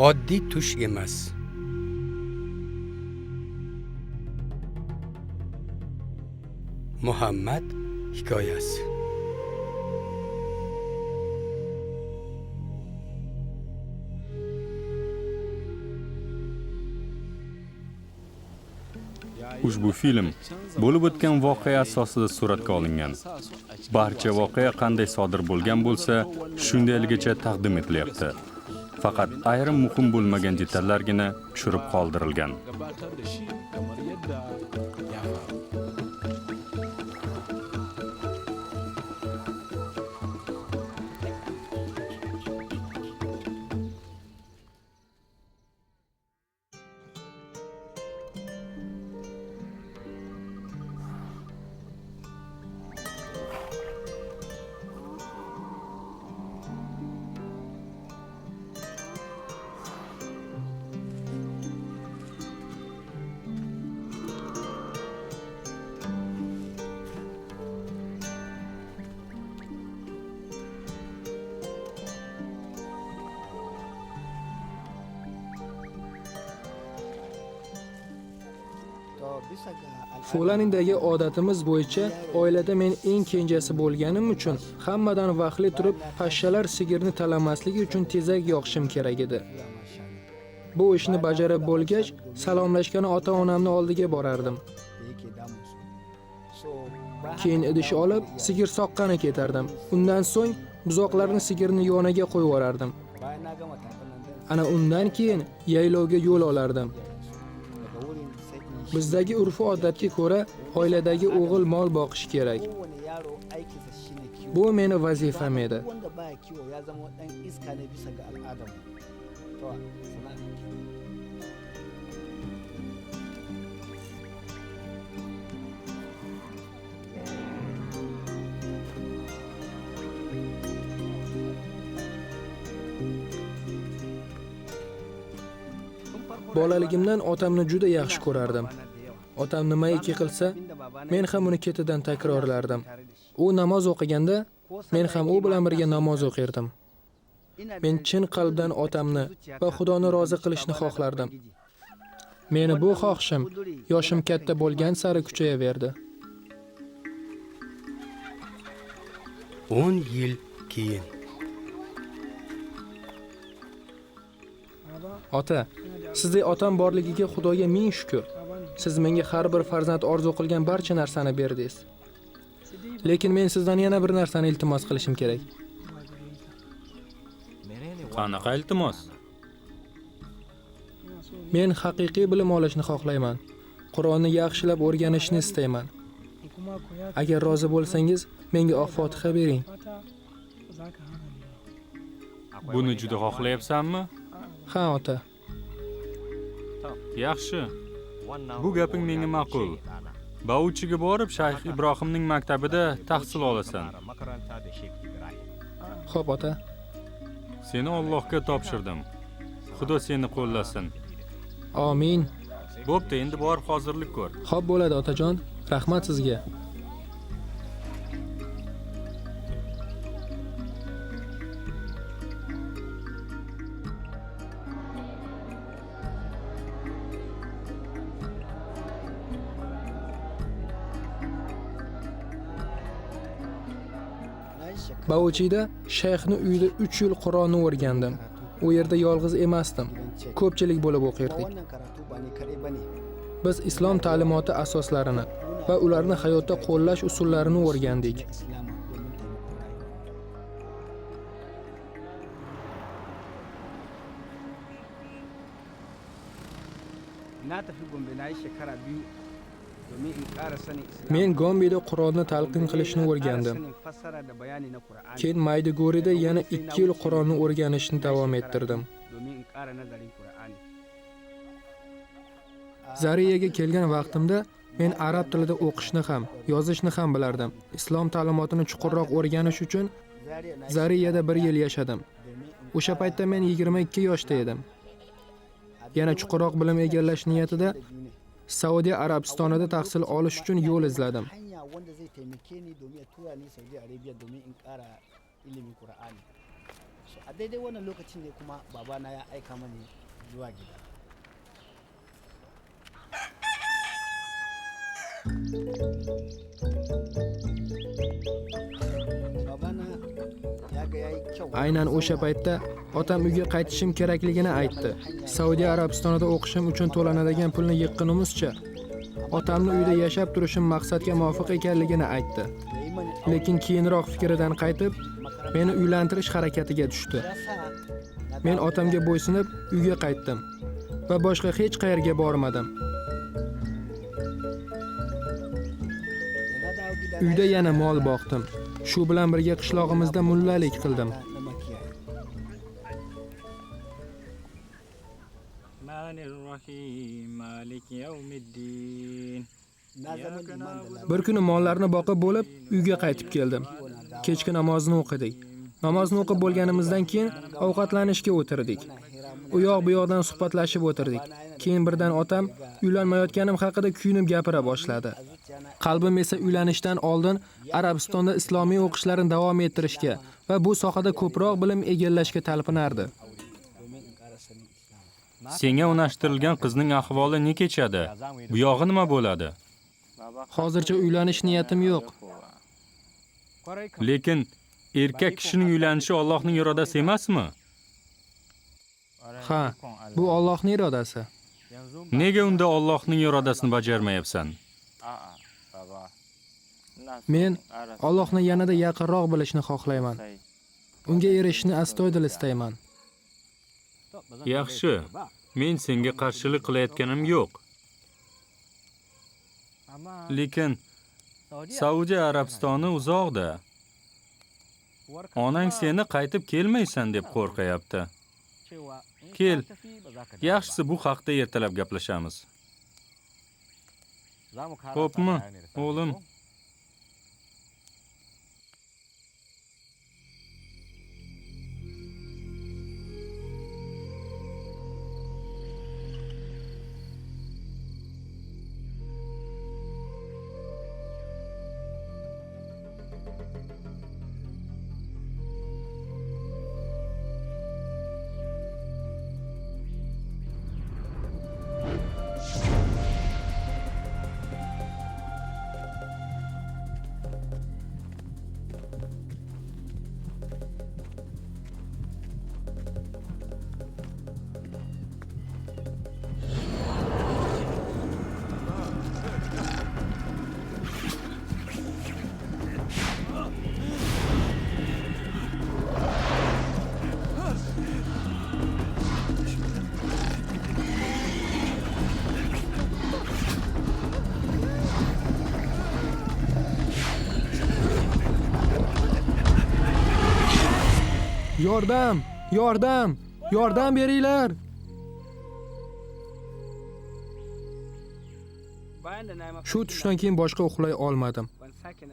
Oddiy tush emas. Muhammad hikoyasi. Ushbu film bo'lib o'tgan voqea asosida suratga olingan. Barcha voqea qanday sodir bo'lgan bo'lsa, shundayligicha taqdim etilyapti. Faqat ayrim muhim bo'lmagan detallargina tushirib qoldirilgan. Fulanindagi odatimiz bo'yicha oilada men eng kenjasi bo'lganim uchun hammadan vaqtli turib pashshalar sigirni talamasligi uchun tezak yoqishim kerak edi. Bu ishni bajarib bo'lgach, salomlashgani ota-onamni oldiga borardim. Keyin idish olib, sigir soqqani ketardim. Undan so'ng buzoqlarni sigirni yoniga qo'yib yuborardim. Ana undan keyin yaylovga yo'l olardim. Bizdagi urf-odatga ko'ra, oiladagi o'g'il mol boqish kerak. Bu meni vazifam edi. Bolaligimdan otamni juda yaxshi ko'rardim. Otam nimaiki qilsa, men ham uni ketidan takrorlardim. U namoz o'qiganda, men ham u bilan birga namoz o'qirdim. Men chin qalbdan otamni va Xudoni rozi qilishni xohlardim. Meni bu xohishim yoshim katta bo'lgan sari kuchayaverdi. 10 yil keyin. Ota, sizdek otam borligiga Xudoga ming shukr. Siz menga har bir farzand orzu qilgan barcha narsani berdingiz. Lekin men sizdan yana bir narsani iltimos qilishim kerak. Qanaqa iltimos? Men haqiqiy bilim olishni xohlayman. Qur'onni yaxshilab o'rganishni istayman. Agar rozi bo'lsangiz, menga oq fotiha bering. Buni juda xohlayapsanmi? Ha, ota. Yaxshi. Bu gaping menga ma'qul. Bauchiga borib, Shayx Ibrohimning maktabida tahsil olasan. Xo'p, ota. Seni Allohga topshirdim. Xudo seni qo'llasin. Amin. Bo'pti, endi borib hozirlik ko'r. Xo'p bo'ladi, otajon. Rahmat sizga. Bauchida shayxni uyida 3 yil Qur'onni o'rgandim. U yerda yolg'iz emasdim. Ko'pchilik bo'lib o'qirdik. Biz islom ta'limoti asoslarini va ularni hayotda qo'llash usullarini o'rgandik. Men Gombida Qur'onni talqin qilishni o'rgandim. Keyin Maydugurida yana 2 yil Qur'onni o'rganishni davom ettirdim. Zariyaga kelgan vaqtimda men arab tilida o'qishni ham, yozishni ham bilardim. Islom ta'limotini chuqurroq o'rganish uchun Zariyada 1 yil yashadim. O'sha paytda men 22 yoshda edim. Yana chuqurroq bilim egallash niyatida Saudiya Arabistonida tahsil olish uchun yo'l izladim. So a daidai wannan lokacin ne kuma babana ya aika mani zuwa gida. Babana ya ga yayi kyau. Aynan o'sha paytda otam uyga qaytishim kerakligini aytdi. Saudiya Arabistonida o'qishim uchun to'lanadigan pulni yiqqunimizcha otamni uyda yashab turishim maqsadga muvofiq ekanligini aytdi. Lekin keyinroq fikridan qaytib, meni uylantirish harakatiga tushdi. Men otamga bo'ysunib uyga qaytdim va boshqa hech qayerga bormadim. Uyda yana mol boqdim. Shu bilan birga qishlog'imizda mullalik qildim. Bir kuni mollarni boqib bo'lib, uyga qaytib keldim. Kechki namozni o'qidik. Namozni o'qib bo'lganimizdan keyin ovqatlanishga o'tirdik. U yoq bu yoqdan suhbatlashib o'tirdik. Keyin birdan otam uylanmayotganim haqida kuyinib gapira boshladi. Qalbim esa uylanishdan oldin Arabistonda islomiy o'qishlarini davom ettirishga va bu sohada ko'proq bilim egallashga talpinardi. Senga unashtirilgan qizning ahvoli ne kechadi? Bu yog'i nima bo'ladi? Hozircha uylanish niyatim yo'q. Lekin erkak kishining uylanishi Allohning irodasi emasmi? Ha, bu Allohning irodasi. Nega unda Allohning irodasini bajarmayapsan? Men Allohni yanada yaqinroq bilishni xohlayman. Unga erishishni astoydil istayman. Yaxshi, men senga qarshilik qilayotganim yo'q. Lekin Saudiya Arabistoni uzoqda. Onang seni qaytib kelmaysan deb qo'rqayapti. Kel, yaxshisi bu haqda ertalab gaplashamiz. Xo'pmi, o'g'lim? Yordam! Yordam! Yordam beringlar! Shu tushdan keyin boshqa uxlay olmadim.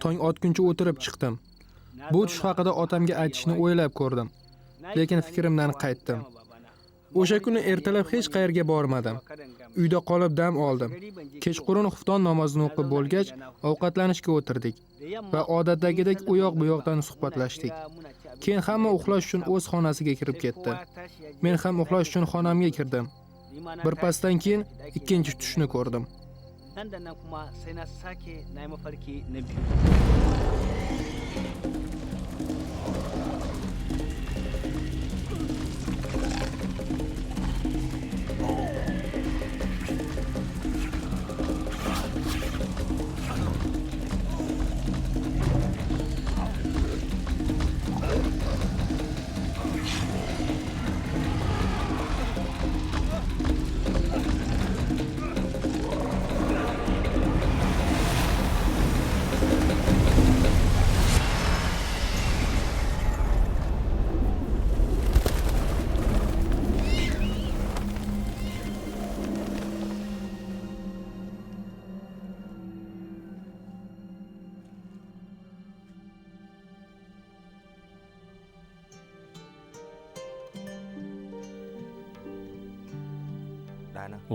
Tong otguncha o'tirib chiqdim. Bu tush haqida otamga aytishni o'ylab ko'rdim, lekin fikrimdan qaytdim. O'sha kuni ertalab hech qayerga bormadim. Uyda qolib dam oldim. Kechqurun xufton namozini o'qib bo'lgach, ovqatlanishga o'tirdik va odatdagidek u yoq bu yoqdan suhbatlashdik. Keyin hamma uxlash uchun o'z xonasiga kirib ketdi. Men ham uxlash uchun xonamga kirdim. Bir pasdan keyin ikkinchi tushni ko'rdim. Nan da nan kuma sai na sake na yi mafarki na biyu.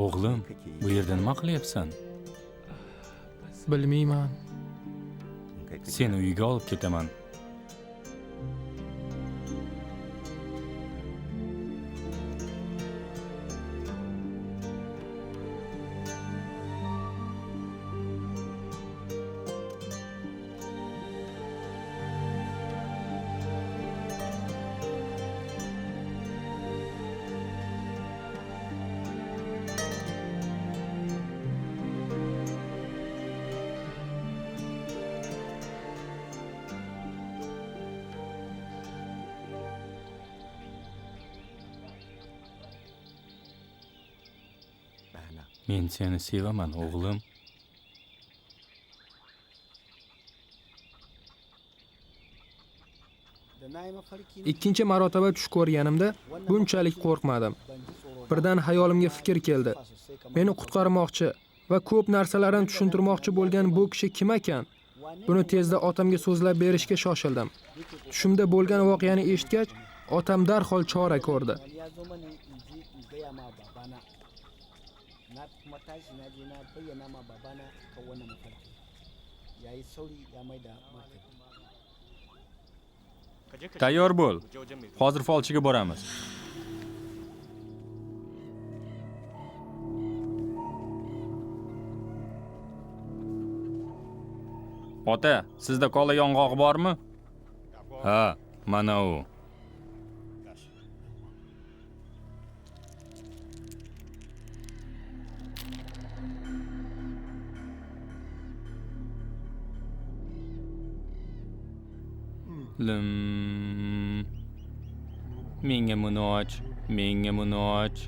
O'g'lim, bu yerda nima qilyapsan? Bilmayman. Seni uyga olib ketaman. Men seni sevaman, o'g'lim. Ikkinchi marotaba tush ko'rganimda bunchalik qo'rqmadim. Birdan hayolimga fikr keldi. Meni qutqarmoqchi va ko'p narsalarni tushuntirmoqchi bo'lgan bu kishi kim ekan? Buni tezda otamga so'zlab berishga shoshildim. Tushimda bo'lgan voqeani eshitgach, otam darhol chora ko'rdi. Tayyor bo'l. Hozir folchiga boramiz. Ota, sizda kola yong'oq bormi? Ha, mana u. Lim. Menga buni och, menga buni och.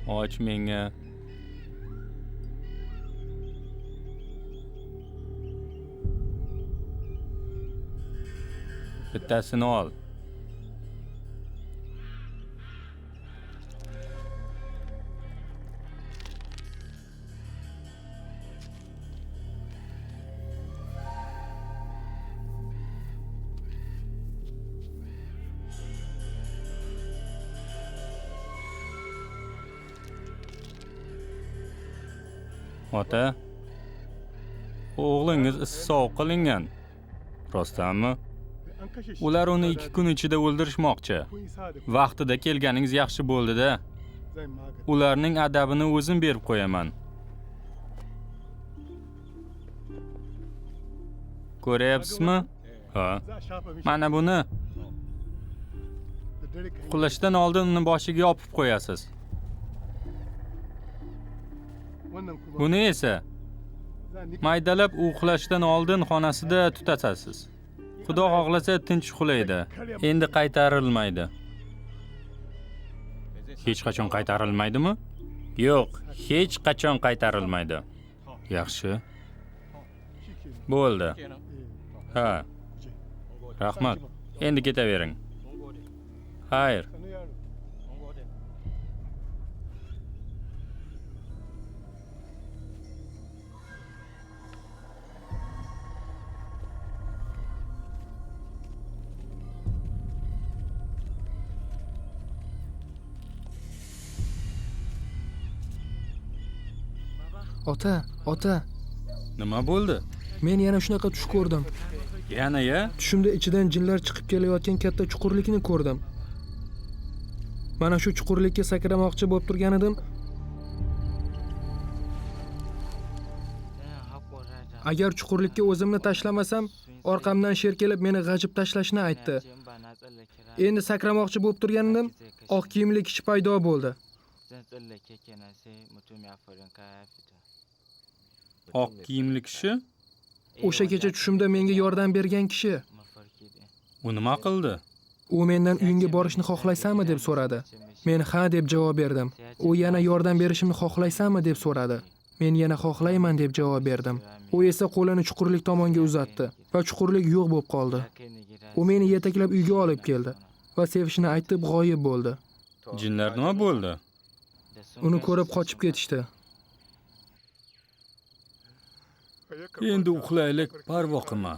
Och menga. Bittasini ol. Ota, o'g'lingiz issiq qilingan. Rostdanmi? Ular uni 2 kun ichida o'ldirishmoqchi. Vaqtida kelganingiz yaxshi bo'ldi-da. Ularning adabini o'zim berib qo'yaman. Ko'ryapsizmi? Ha. Mana buni uxlashdan oldin uni boshiga yopib qo'yasiz. Buni esa maydalab uxlashdan oldin xonasida tutasasiz. Xudo xohlasa tinch uxlaydi. Endi qaytarilmaydi. Hech qachon qaytarilmaydimi? Yo'q, hech qachon qaytarilmaydi. Yaxshi. Bo'ldi. Ha. Rahmat. Endi ketavering. Xayr. Ota, ota. Nima bo'ldi? Men yana shunaqa tush ko'rdim. Yana ya? Tushimda ichidan jinlar chiqib kelayotgan katta chuqurlikni ko'rdim. Mana shu chuqurlikka sakramoqchi bo'lib turgan edim. Agar chuqurlikka o'zimni tashlamasam, orqamdan sher kelib meni g'ajib tashlashini aytdi. Endi sakramoqchi bo'lib turgan edim, oq kiyimli kishi paydo bo'ldi. Oq kiyimli kishi? O'sha kecha tushimda menga yordam bergan kishi. U nima qildi? U mendan uyingga borishni xohlaysanmi deb so'radi. Men ha deb javob berdim. U yana yordam berishimni xohlaysanmi deb so'radi. Men yana xohlayman deb javob berdim. U esa qo'lini chuqurlik tomonga uzatdi va chuqurlik yo'q bo'lib qoldi. U meni yetaklab uyga olib keldi va sevishini aytib g'oyib bo'ldi. Jinlar nima bo'ldi? Uni ko'rib qochib ketishdi. Endi uxlaylik, parvo qilma.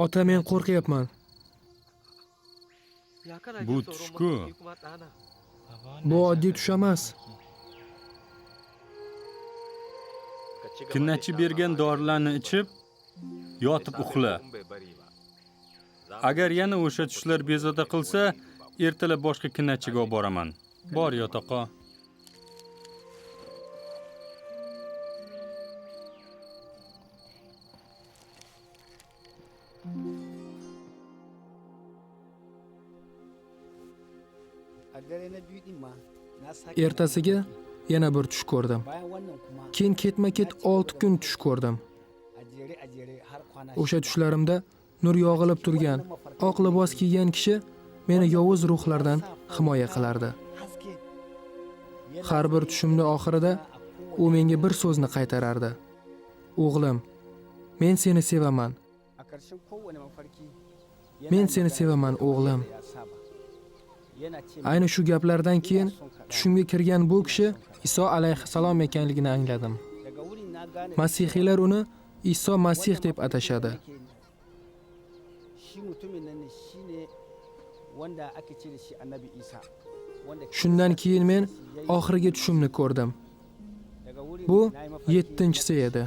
Ota, men qo'rqyapman. Bu tush-ku. Bu oddiy tush emas. Kinnachi bergan dorilarni ichib, yotib uxla. Agar yana o'sha tushlar bezovta qilsa, ertalab boshqa kinnachiga olib boraman. Bor yotoqqa. Ertasiga yana bir tush ko'rdim. Keyin ketma-ket 6 kun tush ko'rdim. O'sha tushlarimda nur yog'ilib turgan, oq libos kiygan kishi meni yovuz ruhlardan himoya qilardi. Har bir tushimda oxirida u menga bir so'zni qaytarardi. O'g'lim, men seni sevaman. Men seni sevaman, o'g'lim. Ayni shu gaplardan keyin tushimga kirgan bu kishi Iso alayhissalom ekanligini angladim. Masihiylar uni Iso Masih deb atashadi. Shundan keyin men oxirgi tushimni ko'rdim. Bu 7-chisi edi.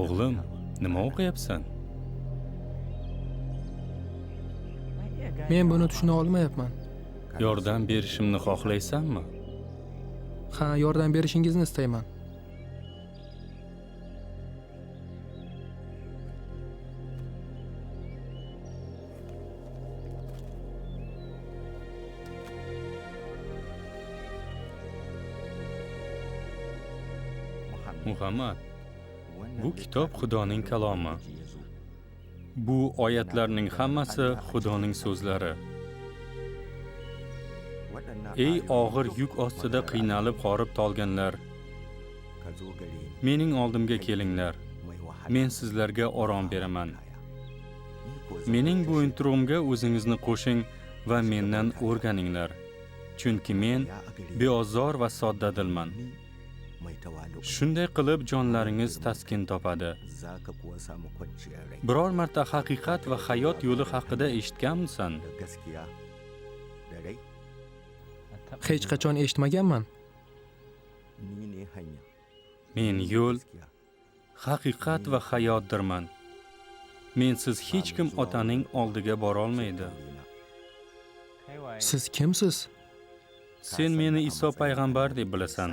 O'g'lim, nima o'qiyapsan? Men buni tushuna olmayapman. Yordam berishimni xohlaysanmi? Ha, yordam berishingizni istayman. Muhammad, bu kitob Xudoning kalomi. Bu oyatlarning hammasi Xudoning so'zlari. Ey og'ir yuk ostida qiynalib horib tolganlar, mening oldimga kelinglar. Men sizlarga orom beraman. Mening bo'yinturug'imga o'zingizni qo'shing va mendan o'rganinglar. Chunki men beozor va soddadilman. Shunday qilib jonlaringiz taskin topadi. Biror marta haqiqat va hayot yo'li haqida eshitganmisan? Hech qachon eshitmaganman. Men yo'l, haqiqat va hayotdirman. Mensiz hech kim Otaning oldiga bora olmaydi. Siz kimsiz? Sen meni Iso payg'ambar deb bilasan.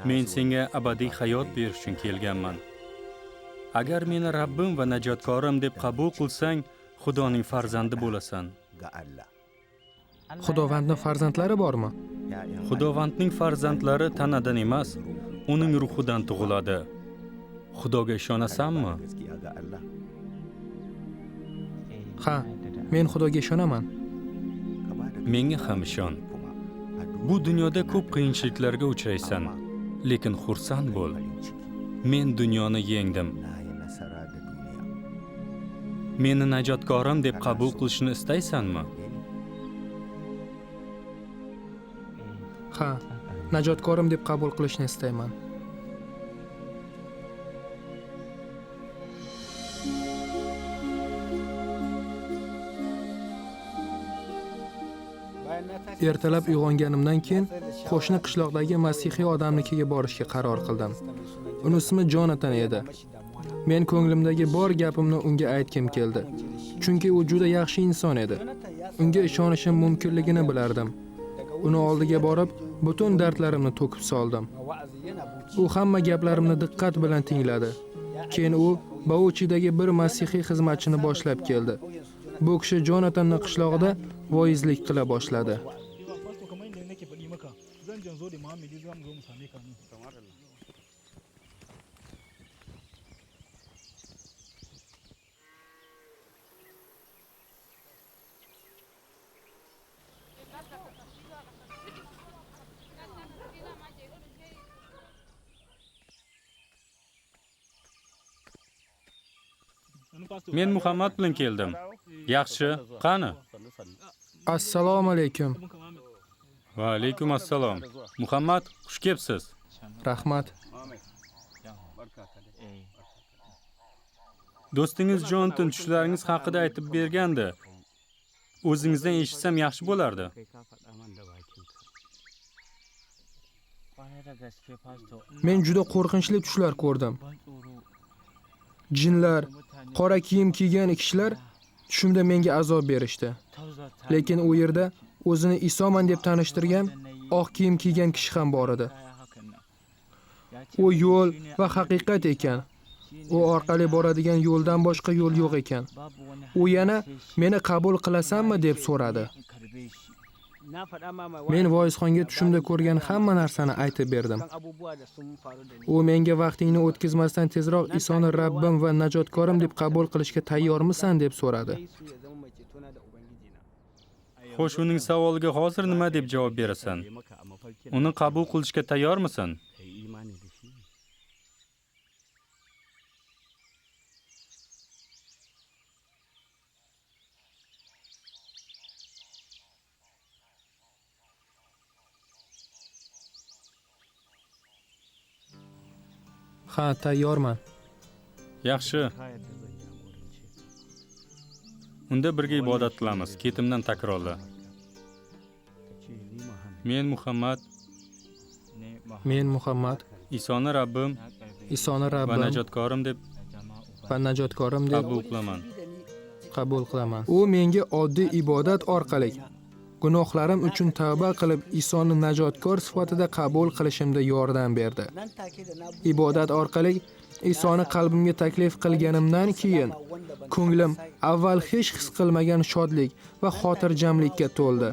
Men senga abadiy hayot berish uchun kelganman. Agar meni Rabbim va najotkorim deb qabul qilsang, Xudoning farzandi bo'lasan. Xudovandning farzandlari bormi? Xudovandning farzandlari tanadan emas, uning ruhidan tug'iladi. Xudoga ishonasanmi? Ha, men Xudoga ishonaman. Menga ham ishon. Bu dunyoda ko'p qiyinchiliklarga uchraysan, lekin xursand bo'l. Men dunyoni yengdim. Meni najotkorim deb qabul qilishni istaysanmi? Ha, najotkorim deb qabul qilishni istayman. Ertalab uyg'onganimdan keyin qo'shni qishloqdagi masihiy odamnikiga borishga qaror qildim. Uni ismi Jonatan edi. Men ko'nglimdagi bor gapimni unga aytgim keldi. Chunki u juda yaxshi inson edi. Unga ishonishim mumkinligini bilardim. Uni oldiga borib, butun dardlarimni to'kib soldim. U hamma gaplarimni diqqat bilan tingladi. Keyin u Bauchidagi bir masihiy xizmatchini boshlab keldi. Bu kishi Jonatanning qishlog'ida voizlik qila boshladi. Men Muhammad bilan keldim. Yaxshi, qani? Assalomu alaykum. Va alaykum assalom. Muhammad, xush kelibsiz. Rahmat. Do'stingiz Jonathan tushlaringiz haqida aytib bergandi. O'zingizdan eshitsam yaxshi bo'lardi. Men juda qo'rqinchli tushlar ko'rdim. Jinlar, qora kiyim kiygan kishilar tushimda menga azob berishdi. Lekin u yerda o'zini Isoman deb tanishtirgan oq kiyim kiygan kishi ham bor edi. U yo'l va haqiqat ekan. U orqali boradigan yo'ldan boshqa yo'l yo'q ekan. U yana meni qabul qilasanmi deb so'radi. Men voizxonga tushimda ko'rgan hamma narsani aytib berdim. U menga vaqtingni o'tkazmasdan tezroq Isoni Rabbim va najotkorim deb qabul qilishga tayyormisan deb so'radi. Xo'sh, uning savoliga hozir nima deb javob berasan? Uni qabul qilishga tayyormisan? Ha, tayyorman. Yaxshi. Unda birga ibodat qilamiz. Ketimdan takrorla. Men Muhammad, Men Muhammad, Isoni Rabbim, Isoni va Rabbim najotkorim deb va najotkorim deb qabul qilaman. qabul qilaman. U menga oddiy ibodat orqali gunohlarim uchun tavba qilib Isoni najotkor sifatida qabul qilishimda yordam berdi. Ibodat orqali Isoni qalbimga taklif qilganimdan keyin ko'nglim avval hech his qilmagan shodlik va xotirjamlikka to'ldi.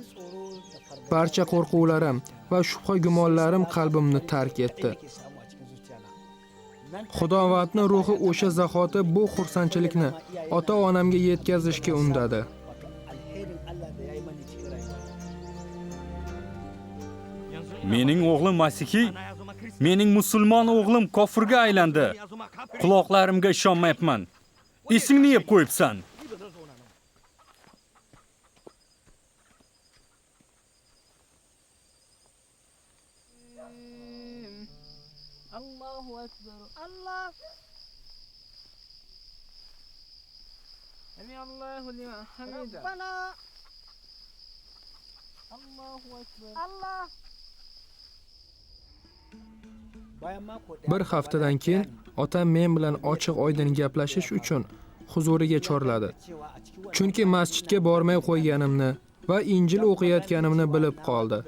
Barcha qo'rquvlarim va shubha gumonlarim qalbimni tark etdi. Xudovandning ruhi o'sha zahoti bu xursandchilikni ota-onamga yetkazishga undadi. Mening o'g'lim masihiy, mening musulmon o'g'lim kofirga aylandi. Quloqlarimga ishonmayapman. Esingni yeb qo'yibsan. Allohu akbar. Allah. Allahu liman hamida. Rabbana. Allohu akbar. Allah. Bir haftadan keyin otam men bilan ochiq oydin gaplashish uchun huzuriga chorladi. Chunki masjidga bormay qo'yganimni va Injil o'qiyotganimni bilib qoldi.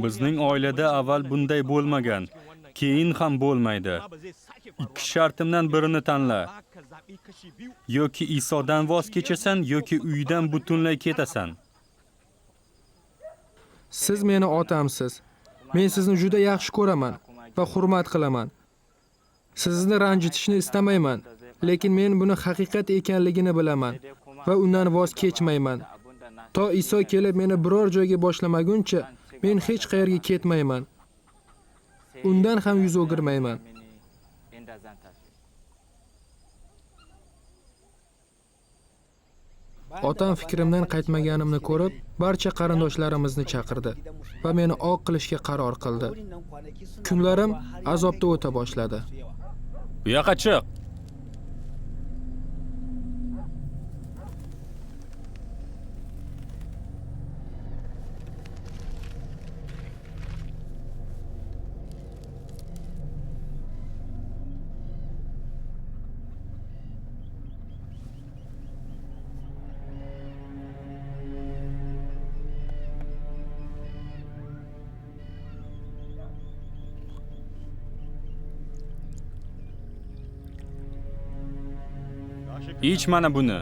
Bizning oilada avval bunday bo'lmagan, keyin ham bo'lmaydi. Ikki shartimdan birini tanla. Yoki Isodan voz kechasan, yoki uydan butunlay ketasan. Siz meni otamsiz. Men sizni juda yaxshi ko'raman va hurmat qilaman. Sizni ranjitishni istamayman, lekin men buni haqiqat ekanligini bilaman va undan voz kechmayman. To Iso kelib meni biror joyga boshlamaguncha men hech qayerga ketmayman. Undan ham yuz o'girmayman. Otam fikrimdan qaytmaganimni ko'rib, barcha qarindoshlarimizni chaqirdi va meni oq qilishga qaror qildi. Kunlarim azobda o'ta boshladi. Bu yoqqa chiq. Ich mana buni.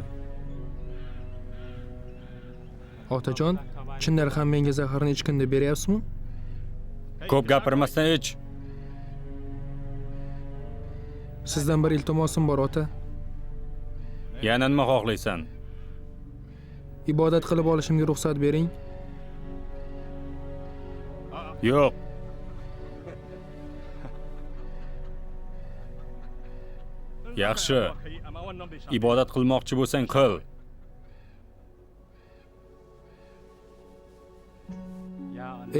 Otajon, chindan ham menga zaharni ichgin deb beryapsizmi? Ko'p gapirmasdan ich. Sizdan bir iltimosim bor, ota. Yana nima xohlaysan? Ibodat qilib olishimga ruxsat bering. Yo'q. Yaxshi. Ibodat qilmoqchi bo'lsang qil.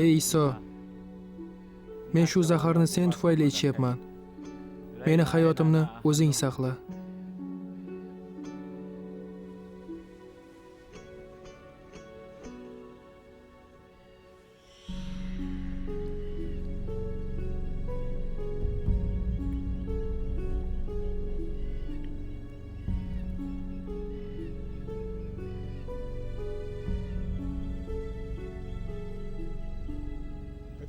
Ey Iso, men shu zaharni sen tufayli ichyapman. Meni hayotimni o'zing saqla.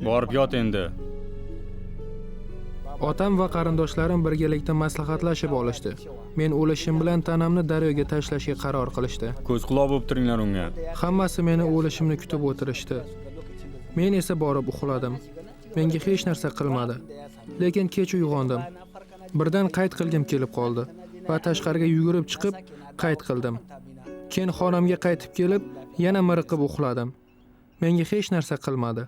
Borib yot endi. Otam va qarindoshlarim birgalikda maslahatlashib olishdi. Men o'lishim bilan tanamni daryoga tashlashga qaror qilishdi. Ko'z quloq bo'lib turinglar unga. Hammasi meni o'lishimni kutib o'tirishdi. Men esa borib uxladim. Menga hech narsa qilmadi. Lekin kech uyg'ondim. Birdan qayt qilgim kelib qoldi va tashqariga yugurib chiqib qayt qildim. Keyin xonamga qaytib kelib, yana miriqib uxladim. Menga hech narsa qilmadi.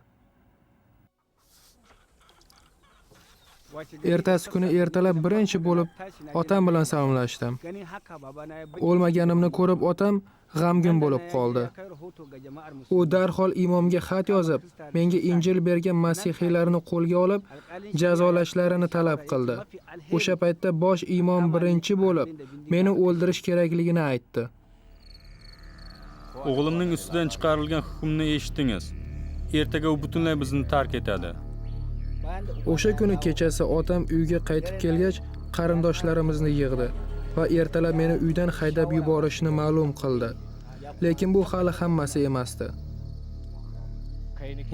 Ertasi kuni ertalab birinchi bo'lib otam bilan salomlashdim. O'lmaganimni ko'rib otam g'amgin bo'lib qoldi. U darhol imomga xat yozib, menga Injil bergan masihiylarni qo'lga olib, jazolashlarini talab qildi. O'sha paytda bosh imom birinchi bo'lib meni o'ldirish kerakligini aytdi. O'g'limning ustidan chiqarilgan hukmni eshitdingiz. Ertaga u butunlay bizni tark etadi. O'sha kuni kechasi otam uyga qaytib kelgach, qarindoshlarimizni yig'di va ertalab meni uydan haydab yuborishini ma'lum qildi. Lekin bu hali hammasi emasdi.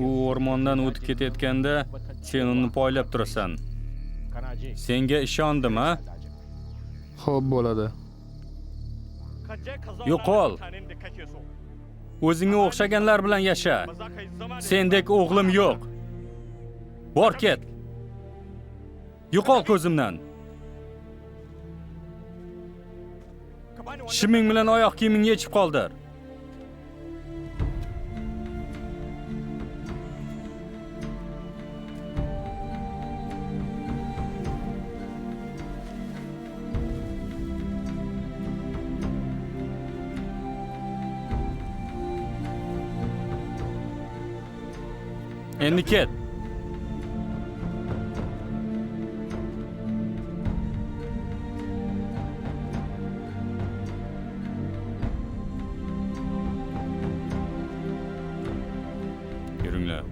U o'rmondan o'tib ketayotganda sen uni poylab turasan. Senga ishondim, ha? Xo'p bo'ladi. Yo'qol. O'zingga o'xshaganlar bilan yasha. Sendek o'g'lim yo'q. Bor ket. Yo'qol ko'zimdan. Shiming bilan oyoq kiyimingni yechib qoldir. Endi ket. Yuringlar.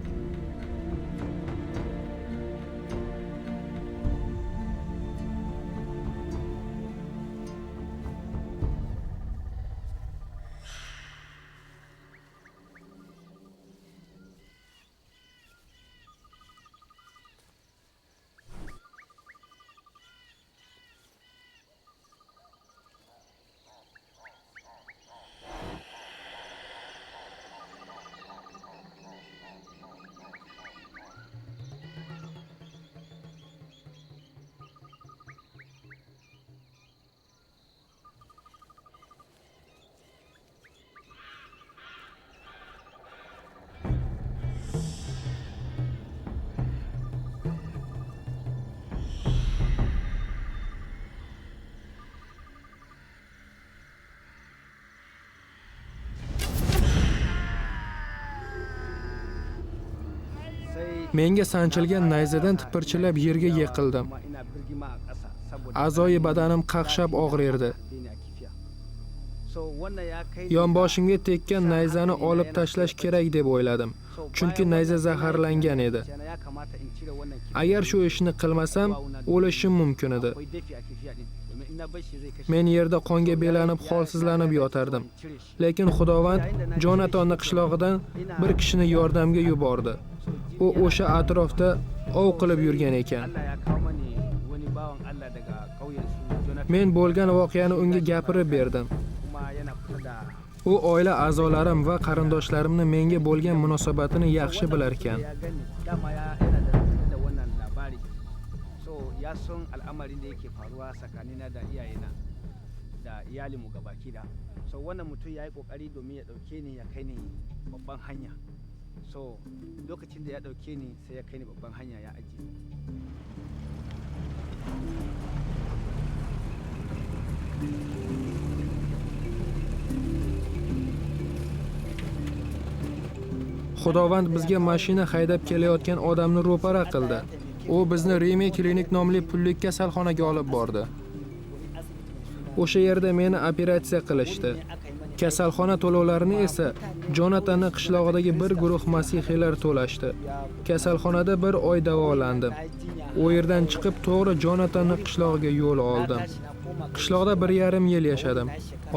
Menga sanchilgan nayzadan tipirchilab yerga yiqildim. A'zoyi badanim qaqshab og'rirdi. Yonboshimga tekkan nayzani olib tashlash kerak deb o'yladim, chunki nayza zaharlangan edi. Agar shu ishni qilmasam, o'lishim mumkin edi. Men yerda qonga belanib, holsizlanib yotardim. Lekin Xudovand Jonatonni qishlog'idan bir kishini yordamga yubordi. U o'sha atrofda ov qilib yurgan ekan. Men bo'lgan voqeani unga gapirib berdim. U oila a'zolarim va qarindoshlarimni menga bo'lgan munosabatini yaxshi bilar ekan. So lokacin da ya dauke ni sai ya kai ni babban hanya ya ajiye. Xudovand bizga mashina haydab kelayotgan odamni ro'para qildi. U bizni Remi Klinik nomli pullik kasalxonaga olib bordi. O'sha yerda meni operatsiya qilishdi. Kasalxona to'lovlarini esa Jonatanning qishlog'idagi bir guruh masihiylar to'lashdi. Kasalxonada bir oy davolandim. U yerdan chiqib to'g'ri Jonatanning qishlog'iga yo'l oldim. Qishloqda 1,5 yil yashadim.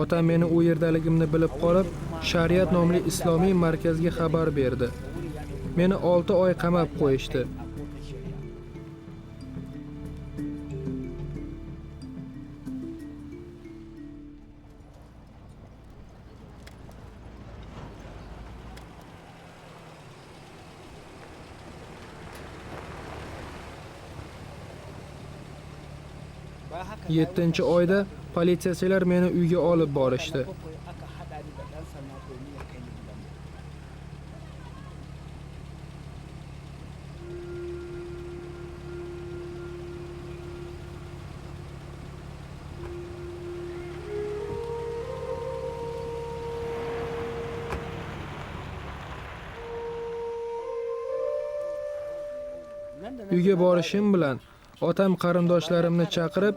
Otam meni u yerdaligimni bilib qolib, Shariat nomli islomiy markazga xabar berdi. Meni 6 oy qamab qo'yishdi. Yettinchi oyda politsiyachilar meni uyga olib borishdi. Uyga borishim bilan otam qarindoshlarimni chaqirib,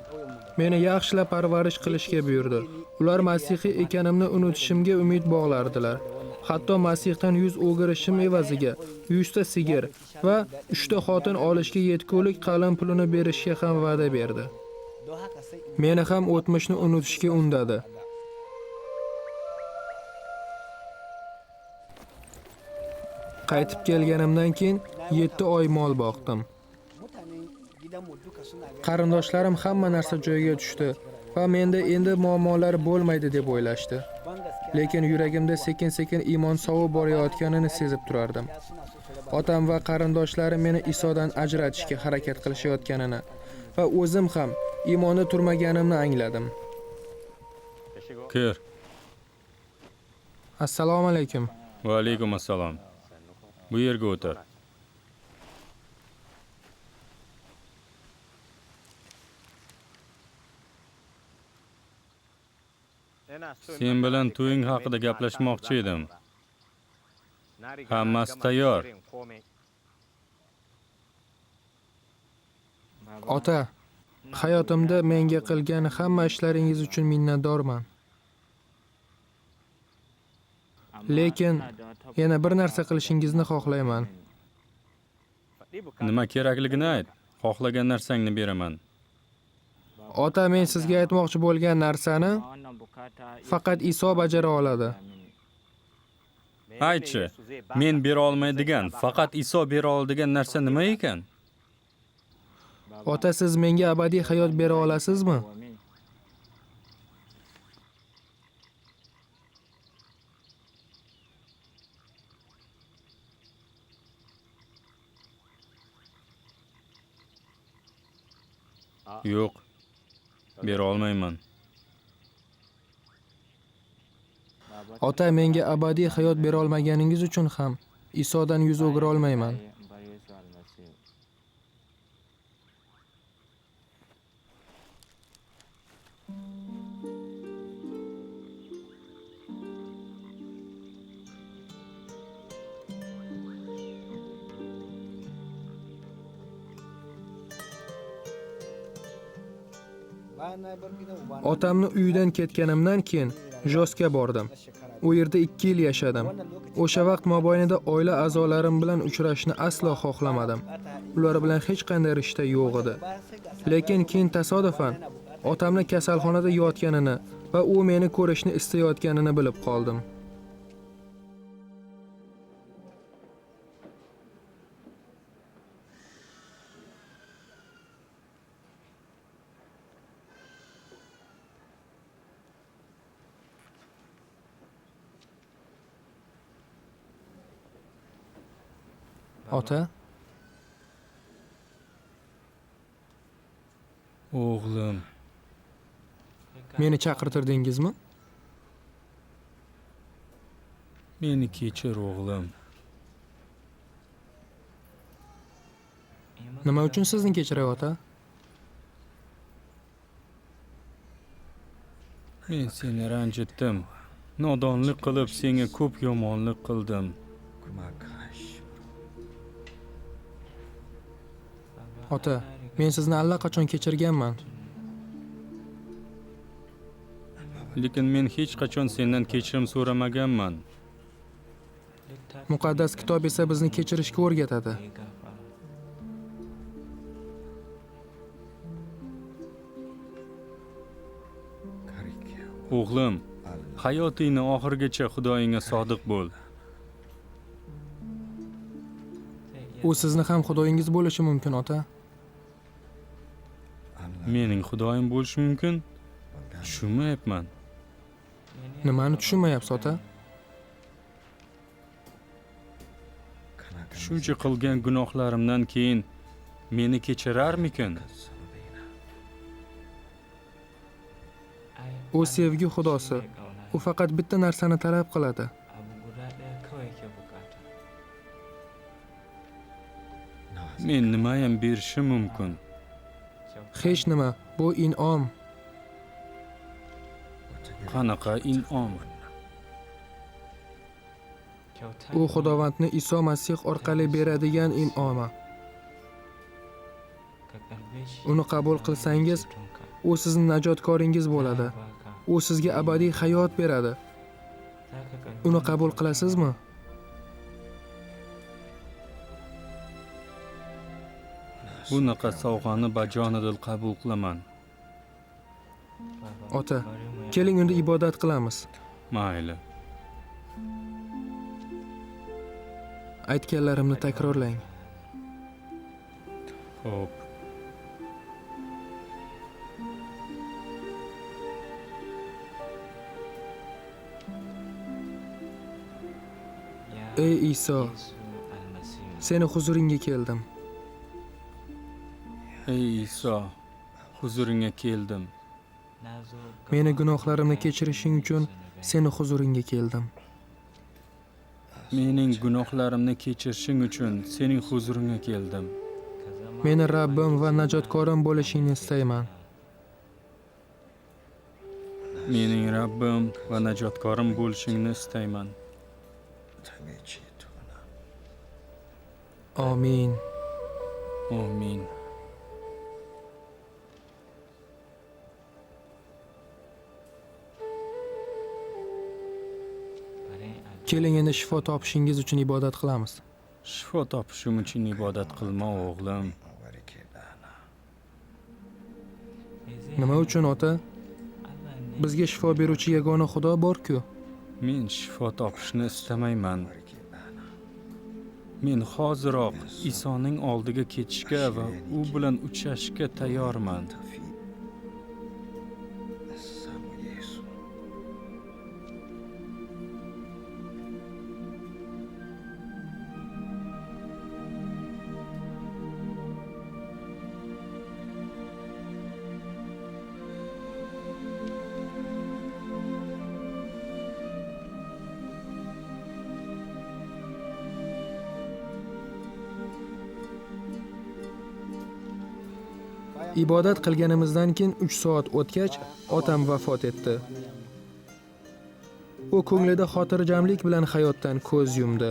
meni yaxshilab parvarish qilishga buyurdi. Ular masihiy ekanimni unutishimga umid bog'lardilar. Hatto Masihdan yuz o'girishim evaziga 100 ta sigir va 3 ta xotin olishga yetgulik qalin pulini berishga ham va'da berdi. Meni ham o'tmishni unutishga undadi. Qaytib kelganimdan keyin 7 oy mol boqdim. Qarindoshlarim hamma narsa joyiga tushdi va menda endi muammolar bo'lmaydi deb o'ylashdi. Lekin yuragimda sekin-sekin iymon sovib borayotganini sezib turardim. Otam va qarindoshlarim meni Isodan ajratishga harakat qilishayotganini va o'zim ham iymonda turmaganimni angladim. Kir. Assalomu alaykum. Va alaykum assalom. Bu yerga o'tir. Sen bilan to'ying haqida gaplashmoqchi edim. Hammasi tayyor. Ota, hayotimda menga qilgan hamma ishlaringiz uchun minnatdorman. Lekin yana bir narsa qilishingizni xohlayman. Nima kerakligini ayt. Xohlagan narsangni beraman. Ota, men sizga aytmoqchi bo'lgan narsani faqat Iso bajara oladi. Aytchi, men bera olmaydigan, faqat Iso bera oladigan narsa nima ekan? Ota, siz menga abadiy hayot bera olasizmi? Yo'q. Bera olmayman. Ota, menga abadiy hayot bera olmaganingiz uchun ham Isodan yuz o'gira olmayman. Otamni uyidan ketganimdan keyin Josga bordim. U yerda 2 yil yashadim. O'sha vaqt mobaynida oila a'zolarim bilan uchrashishni aslo xohlamadim. Ular bilan hech qanday rishta yo'q edi. Lekin keyin tasodifan otamni kasalxonada yotganini va u meni ko'rishni istayotganini bilib qoldim. Ota, o'g'lim, meni chaqirtirdingizmi? Meni kechir, o'g'lim. Nima uchun sizni kechiray, ota? Men seni ranjitdim. Nodonlik qilib senga ko'p yomonlik qildim. Ota, men sizni allaqachon kechirganman. Lekin men hech qachon sendan kechirim so'ramaganman. Muqaddas kitob esa bizni kechirishga o'rgatadi. O'g'lim, hayotingni oxirigacha Xudoyingga sodiq bo'l. U sizni ham Xudoyingiz bo'lishi mumkin, ota. Mening Xudoyim bo'lishi mumkin? Tushunmayapman. Nimani tushunmayapsiz, ota? Shuncha qilgan gunohlarimdan keyin meni kechirarmikin? U sevgi Xudosi. U faqat bitta narsani talab qiladi. Men nimayam berishim mumkin? Hech nima. Bu in'om. Qanaqa in'om? U Xudovandni Iso Masih orqali beradigan in'omi. Uni qabul qilsangiz, u sizni najotkoringiz bo'ladi. U sizga abadiy hayot beradi. Uni qabul qilasizmi? Bunaqa sovg'ani bajonidil qabul qilaman. Ota, keling unda ibodat qilamiz. Mayli. Aytganlarimni takrorlang. Xo'p. Ey Iso, seni huzuringga keldim. Ey Iso, huzuringga keldim. Meni gunohlarimni kechirishing uchun seni huzuringga keldim. Mening gunohlarimni kechirishing uchun sening huzuringga keldim. Meni Rabbim va najotkorim bo'lishingni istayman. Mening Rabbim va najotkorim bo'lishingni istayman. Amin. Amin. Keling endi shifo topishingiz uchun ibodat qilamiz. Shifo topishim uchun ibodat qilma, o'g'lim. Nima uchun, ota? Bizga shifo beruvchi yagona Xudo bor-ku. Men shifo topishni istamayman. Men hoziroq Isoning oldiga ketishga va u bilan uchrashishga tayyorman. Ibodat qilganimizdan keyin 3 soat o'tgach, otam vafot etdi. U ko'nglida xotirjamlik bilan hayotdan ko'z yumdi.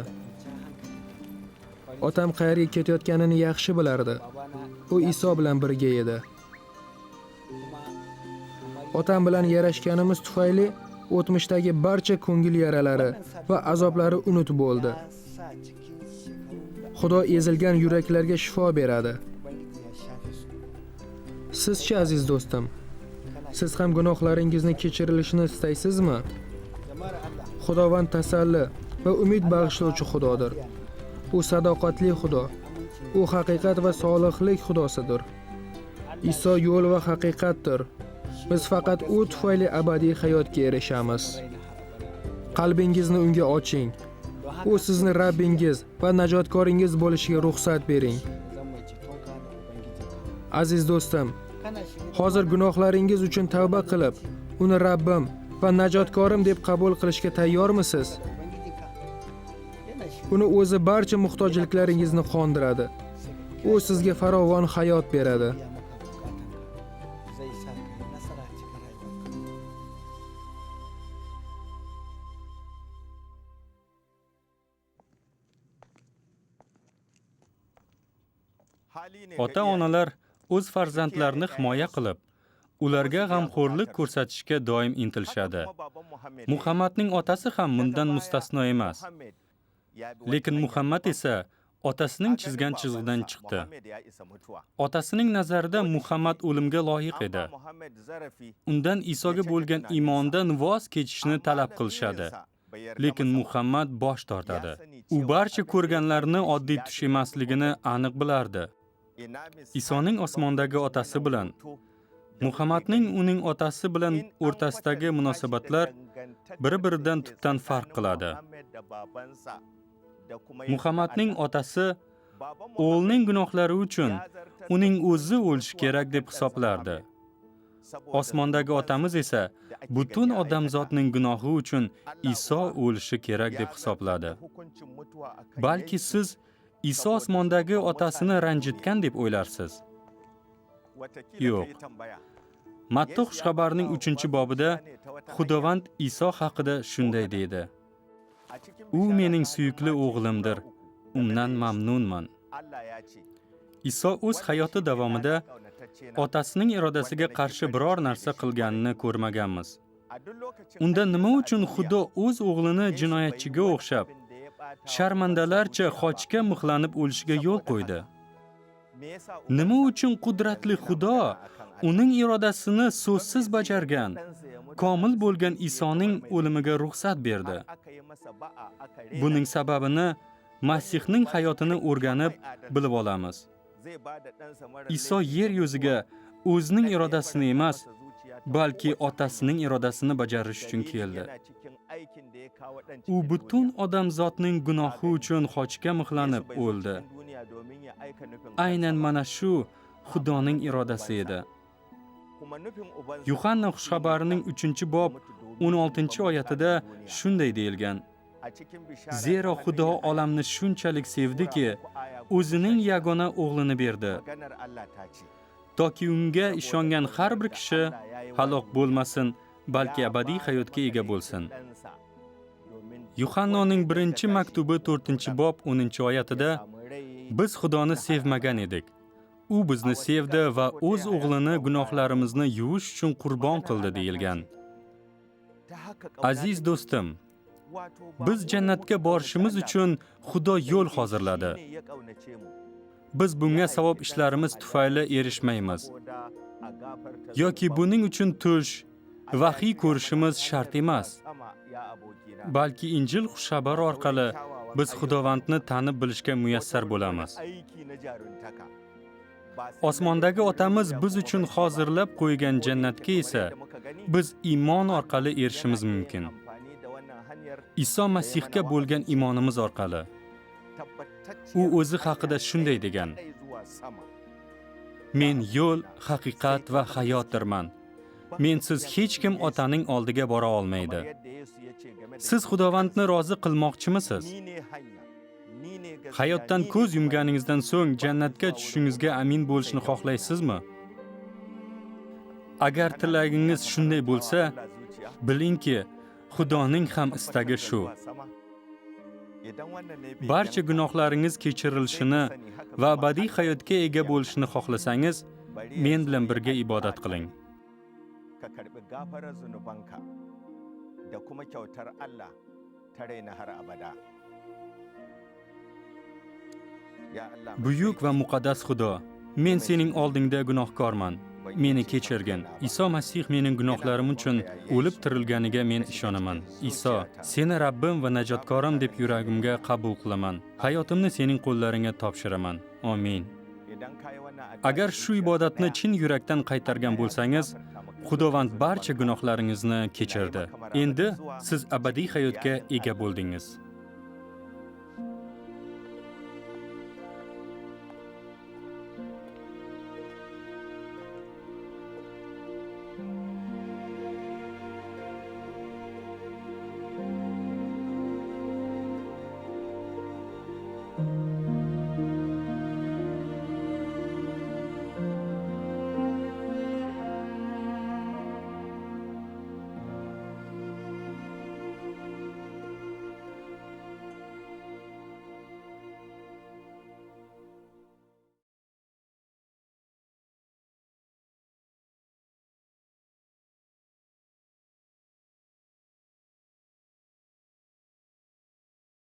Otam qayerga ketayotganini yaxshi bilardi. U Iso bilan birga edi. Otam bilan yarashganimiz tufayli o'tmishdagi barcha ko'ngil yaralari va azoblari unut bo'ldi. Xudo ezilgan yuraklarga shifo beradi. Sizchi, aziz do'stim, siz ham gunohlaringizni kechirilishini istaysizmi? Xudovand tasalli va umid bag'ishlovchi Xudodir. U sadoqatli Xudo. U haqiqat va solihlik Xudosidir. Iso yo'l va haqiqatdir. Biz faqat u tufayli abadiy hayotga erishamiz. Qalbingizni unga oching. U sizni Rabbingiz va najotkoringiz bo'lishiga ruxsat bering. Aziz do'stim, hozir gunohlaringiz uchun tavba qilib, uni Rabbim va najotkorim deb qabul qilishga tayyormisiz? Uni o'zi barcha muhtojliklaringizni qondiradi. U sizga farovon hayot beradi. Ota-onalar o'z farzandlarini himoya qilib, ularga g'amxo'rlik ko'rsatishga doim intilishadi. Muhammadning otasi ham bundan mustasno emas. Lekin Muhammad esa otasining chizgan chizig'idan chiqdi. Otasining nazarida Muhammad o'limga loyiq edi. Undan Isoga bo'lgan iymondan voz kechishni talab qilishadi. Lekin Muhammad bosh tortadi. U barcha ko'rganlarini oddiy tush emasligini aniq bilardi. Isoning osmondagi otasi bilan, Muhammadning uning otasi bilan o'rtasidagi munosabatlar bir-biridan tubdan farq qiladi. Muhammadning otasi o'g'lining gunohlari uchun uning o'zi o'lishi kerak deb hisoblardi. Osmondagi otamiz esa butun odamzodning gunohi uchun Iso o'lishi kerak deb hisobladi. Balki siz Iso osmondagi otasini ranjitgan deb o'ylarsiz. Yo'q. Matta xushxabarining 3-bobida Xudovand Iso haqida shunday deydi: U mening suyukli o'g'limdir, undan mamnunman. Iso o'z hayoti davomida otasining irodasiga qarshi biror narsa qilganini ko'rmaganmiz. Unda nima uchun Xudo o'z o'g'lini jinoyatchiga o'xshab, sharmandalarcha xochga mixlanib o'lishiga yo'l qo'ydi? Nima uchun qudratli Xudo uning irodasini so'zsiz bajargan, komil bo'lgan Isoning o'limiga ruxsat berdi? Buning sababini Masihning hayotini o'rganib bilib olamiz. Iso yer yuziga o'zining irodasini emas, balki otasining irodasini bajarish uchun keldi. U butun odamzodning gunohi uchun xochga mixlanib o'ldi. Aynan mana shu Xudoning irodasi edi. Yuhanna xushxabarining 3-bob 16-oyatida shunday deyilgan: Zero Xudo olamni shunchalik sevdiki, o'zining yagona o'g'lini berdi, toki unga ishongan har bir kishi halok bo'lmasin, balki abadiy hayotga ega bo'lsin. Yuhannoning 1-maktubi 4-bob 10-oyatida biz Xudoni sevmagan edik. U bizni sevdi va o'z o'g'lini gunohlarimizni yuvish uchun qurbon qildi deyilgan. Aziz do'stim, biz jannatga borishimiz uchun Xudo yo'l hozirladi. Biz bunga savob ishlarimiz tufayli erishmaymiz. Yoki buning uchun tush, vahiy ko'rishimiz shart emas. Balki Injil xushxabari orqali biz Xudovandni tanib bilishga muyassar bo'lamiz. Osmondagi otamiz biz uchun hozirlab qo'ygan jannatga esa biz iymon orqali erishimiz mumkin. Iso Masihga bo'lgan iymonimiz orqali. U o'zi haqida shunday degan: Men yo'l, haqiqat va hayotdirman. Mensiz hech kim otaning oldiga bora olmaydi. Siz Xudovandni rozi qilmoqchimisiz? Hayotdan ko'z yumganingizdan so'ng jannatga tushishingizga amin bo'lishni xohlaysizmi? Agar tilagingiz shunday bo'lsa, bilingki, Xudoning ham istagi shu. Barcha gunohlaringiz kechirilishini va abadiy hayotga ega bo'lishni xohlasangiz, men bilan birga ibodat qiling. Buyuk va muqaddas Xudo, men sening oldingda gunohkorman. Meni kechirgin. Iso Masih mening gunohlarim uchun o'lib tirilganiga men ishonaman. Iso, seni Rabbim va najotkorim deb yuragimga qabul qilaman. Hayotimni sening qo'llaringga topshiraman. Amin. Agar shu ibodatni chin yurakdan qaytargan bo'lsangiz, Xudovand barcha gunohlaringizni kechirdi. Endi siz abadiy hayotga ega bo'ldingiz.